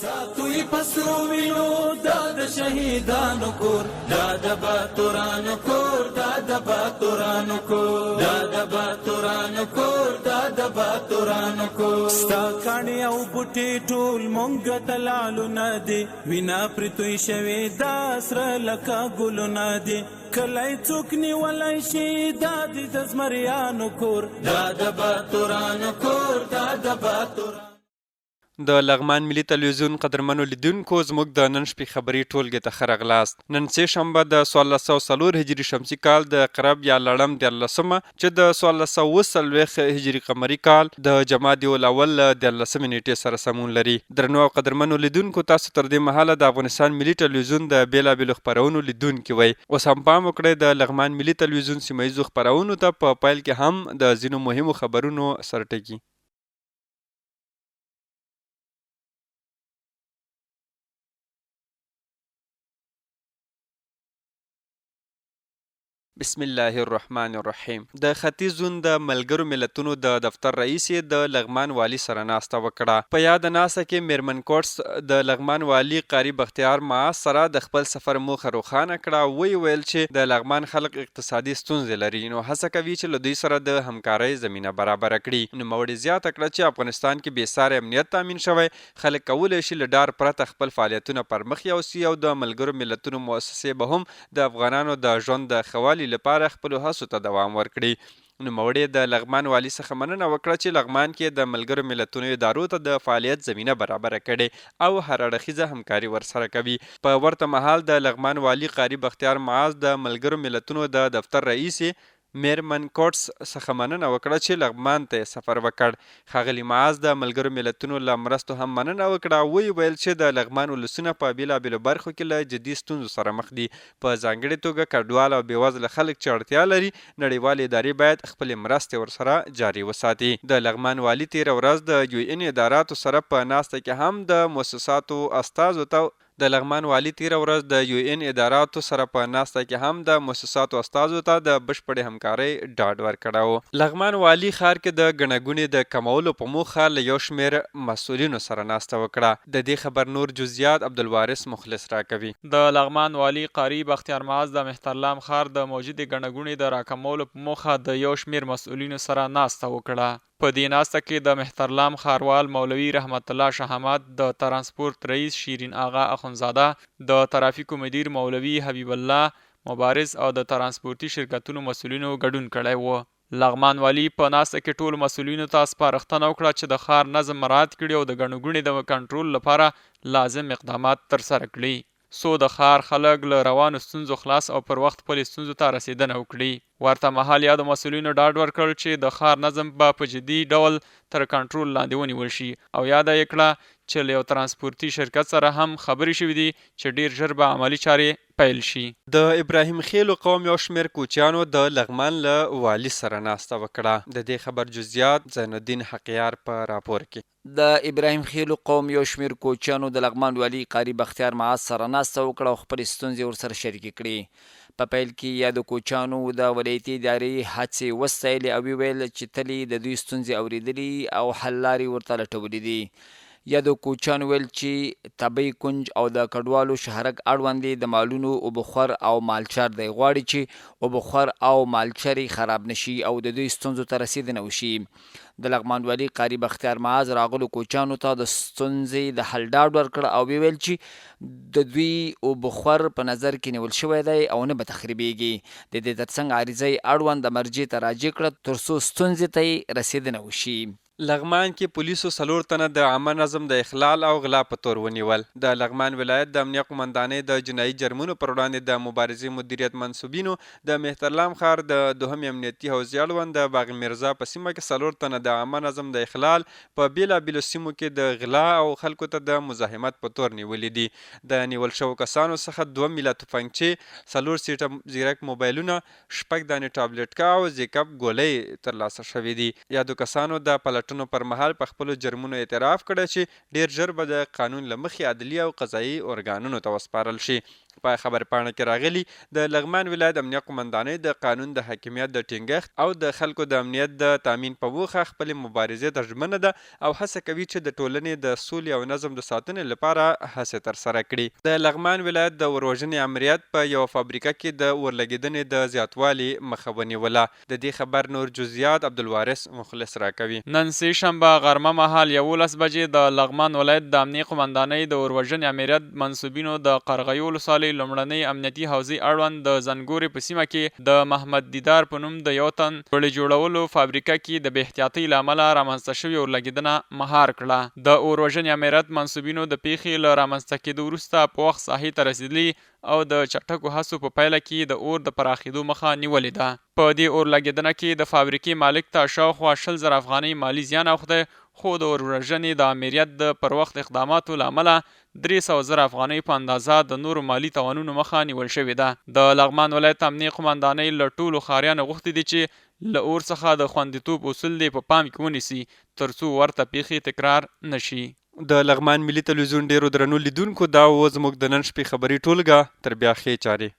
ساتو یې په سرو وینو دا د شهیدانو کور، دا د باتورانو کور، دا د باتورانو کور، دا د باتورانو کور، دا د باتورانو کور. ستا کاڼي او بوټي ټول مونږ ته لعلونه دي، وینا پرې توی شوې دا سره لکه ګلونه دي. کلی څوک نیولی شي دا دی د زمریانو کور، دا د باتورانو کور، دا د باتورانو. د لغمان ملي تلویزیون قدرمنو لیدونکو، زموږ د نن شپې خبري ټولګې ته ښه راغلاست. نن سې شنبه د 1404 هجري شمسي کال د عقرب یا لړم 13مه، چې د 1447 هجري قمري کال د جمادي الاول له 13مې نېټې سره سمون لري. درنو او قدرمنو لیدونکو، تاسو تر دې مهاله د افغانستان ملي تلویزیون د بېلابېلو خپرونو لیدونکي وئ. اوس هم پام وکړئ د لغمان ملي تلویزیون سیمه ییزو خپرونو ته. په پیل کې هم د ځینو مهمو خبرونو سرټکي. بسم الله الرحمن الرحیم. د ختیځ زون د ملګرو ملتونو د دفتر رئیس د لغمان والي سره ناسته وکړه. په یاده ناسته کې میرمن کوټس د لغمان والي قاري بختیار معاذ سره د خپل سفر موخه روښانه کړه او ویې ویل چې د لغمان خلک اقتصادي ستونزې لري، نو هڅه کوي چې له دوی سره د همکارۍ زمینه برابره کړي. نوموړې زیاته کړه چې افغانستان کې بې ساری امنیت تامین شوی، خلک کولی شي له ډار پرته خپل فعالیتونه پرمخ یوسي او د ملګرو ملتونو موسسې به هم د افغانانو د ژوند د ښه والي لپاره خپلو هڅو ته دوام ورکړي. نوموړې د لغمان والي څخه مننه وکړه چې لغمان کې د ملګرو ملتونو ادارو ته د فعالیت زمینه برابره کړې او هر اړخیزه همکاري ورسره کوي. په ورته مهال د لغمان والي قاري بختیار معاذ د ملګرو ملتونو د دفتر رئیسې مېرمن کوټس څخه مننه وکړه چې لغمان ته یې سفر وکړ. ښاغلي معاذ د ملګرو ملتونو له مرستو هم مننه وکړه او ویې ویل چې د لغمان ولسونه په بېلابېلو برخو کې له جدي ستونزو سره مخ دي، په ځانګړې توګه کډوال او بېوزله خلک چې اړتیا لري، نړیوالې ادارې باید خپلې مرستې ورسره جاري وساتي. د لغمان والي تېره ورځ د یو این اداراتو سره په ناسته کې هم د موسساتو استازو ته د لغمان والي تېره ورځ د یو این اداراتو سره په ناسته کې هم د موسساتو استازو ته د بشپړې همکارۍ ډاډ ورکړی و. لغمان والي ښار کې د ګڼه ګوڼې د کمولو په موخه له یو شمېر مسؤلینو سره ناسته وکړه. د دې خبر نور جزییات عبدالوارث مخلص راکوي. د لغمان والي قاري بختیار معاذ د مهترلام ښار د موجودې ګڼه ګوڼې د راکمولو په موخه د یو شمېر مسؤلینو سره ناسته وکړه. په دې ناسته کې د مهترلام ښاروال مولوي رحمت الله شهامت، د ترانسپورت رئیس شیرین آغا اخندزاده، د ترافیکو مدیر مولوي حبیب الله مبارز او د ترانسپورتي شرکتونو مسؤلینو ګډون کړی و. لغمان والي په ناسته کې ټولو مسؤلینو ته سپارښتنه وکړه چې د ښار نظم مراعت کړي او د ګڼې ګوڼې د کنټرول لپاره لازم اقدامات ترسره کړي. څو د ښار خلک له روانو ستونزو خلاص او پر وخت خپلې ستونزو ته رسېدنه وکړي. ورته مهال یادو مسؤلینو ډاډ ورکړ چې د ښار نظم به په جدي ډول تر کنټرول لاندې ونیول شي او یاده یې کړه چې له یو ترانسپورتي شرکت سره هم خبرې شوې دي چې ډېر ژر به عملي چارې پیل شي. د ابراهیم خېلو قوم یو شمېر کوچیانو د لغمان له والي سره ناسته وکړه. د دې خبر جزییات زین الدین حقیار په راپور کې. د ابراهیم خېلو قوم یو شمېر کوچیانو د لغمان والي قاري بختیار معاذ سره ناسته وکړه او خپلې ستونزې ورسره شریکې کړې. په پیل کې یادو کوچیانو د ولایتي ادارې هڅې وستایلې او ویې ویل چې تل یې د دوی ستونزې اورېدلي او حل لارې ورته لټولې دي. یادو کوچیانو ویل چې تبۍ کونج او د کډوالو شهرک اړوند یې د مالونو اوبخور او مالچر دی، غواړي چې اوبخور او مالچر یې خراب نه شي او د دوی ستونزو ته رسېدنه وشي. د لغمان والي قاري بختیار معاذ راغلو کوچیانو ته د ستونزې د حل ډاډ ورکړ او ویې ویل چې د دوی اوبخور په نظر کې نیول شوی دی او نه به تخریبیږي. د دې ترڅنګ عریضه یې اړوند مرجع ته راجع کړه تر څو ستونزې ته یې رسېدنه وشي. لغمان کې پولیسو څلور تنه د عامه نظم د اخلال او غلا په تور ونیول. د لغمان ولایت د امنیه قومندانۍ د جنايي جرمونو پر وړاندې د مبارزې مدیریت منسوبینو د مهترلام ښار د دوهمې امنیتي حوزې اړوند د باغ میرزا په سیمه کې څلور تنه د عامه نظم د اخلال، په بېلابېلو سیمو کې د غلا او خلکو ته د مزاحمت په تور نیولي دي. د نیول شوو کسانو څخه دوه میله تفنګچې، څلور سیټه ځیرک موبایلونه، شپږ دانې ټابلیټکه او زیکپ ګولۍ ترلاسه شوې دي. یادو کسانو د پلټنو پر مهال په خپلو جرمونو اعتراف کړی چې ډېر ژر به د قانون له مخې عدلي او قضايي ارګانونو ته وسپارل شي. په خبرپاڼه کې راغلي، د لغمان ولایت امنیه قومندانۍ د قانون د حاکمیت د ټینګښت او د خلکو د امنیت د تامین په موخه خپلې مبارزې ته ژمنه ده او هڅه کوي چې د ټولنې د سولې او نظم د ساتنې لپاره هڅې ترسره کړي. د لغمان ولایت د اوروژنې امریت په یوه فابریکه کې د اورلګېدنې د زیاتوالي مخه ونیوله. د دې خبر نور جزئیات عبدالوارث مخلص راکوي. نن سې شنبه غرمه مهال 11 بجې د لغمان ولایت د امنیې قوماندانۍ د اوروژنې امریت منسوبینو د قرغیو ولسوالۍ لومړنۍ امنیتي حوزې اړوند د زنګورې په سیمه کې د محمد دیدار په نوم د یو تن ګوړې جوړولو فابریکه کې د بې احتیاطۍ له امله رامنځته شوې اورلګېدنه مهار کړه. د اوروژنې امریت منسوبینو د پېښې له رامنځته کېدو وروسته په وخت ساحې ته رسېدلي او د چټکو هڅو په پایله کې یې د اور د پراخېدو مخه نیولې ده. په دې اور لګېدنه کې د فابریکې مالک ته شاوخوا 20 زره افغانۍ مالي زیان اوښتی، خو د اوروژنې د آمریت د پر وخت اقداماتو له امله 300 زره افغانۍ په اندازه د نورو مالي تاوانونو مخه نیول شوې ده. د لغمان ولایت امنیې قوماندانۍ له ټولو ښاریانو غوښتي دي چې له اور څخه د خوندیتوب اصول دې په پام کې ونیسي ترڅو ورته پېښې تکرار نه شي. د لغمان ملي تلویزیون ډېرو درنو لیدونکو دا وو زموږ د نن شپې خبري ټولګه، تر بیا ښې چارې.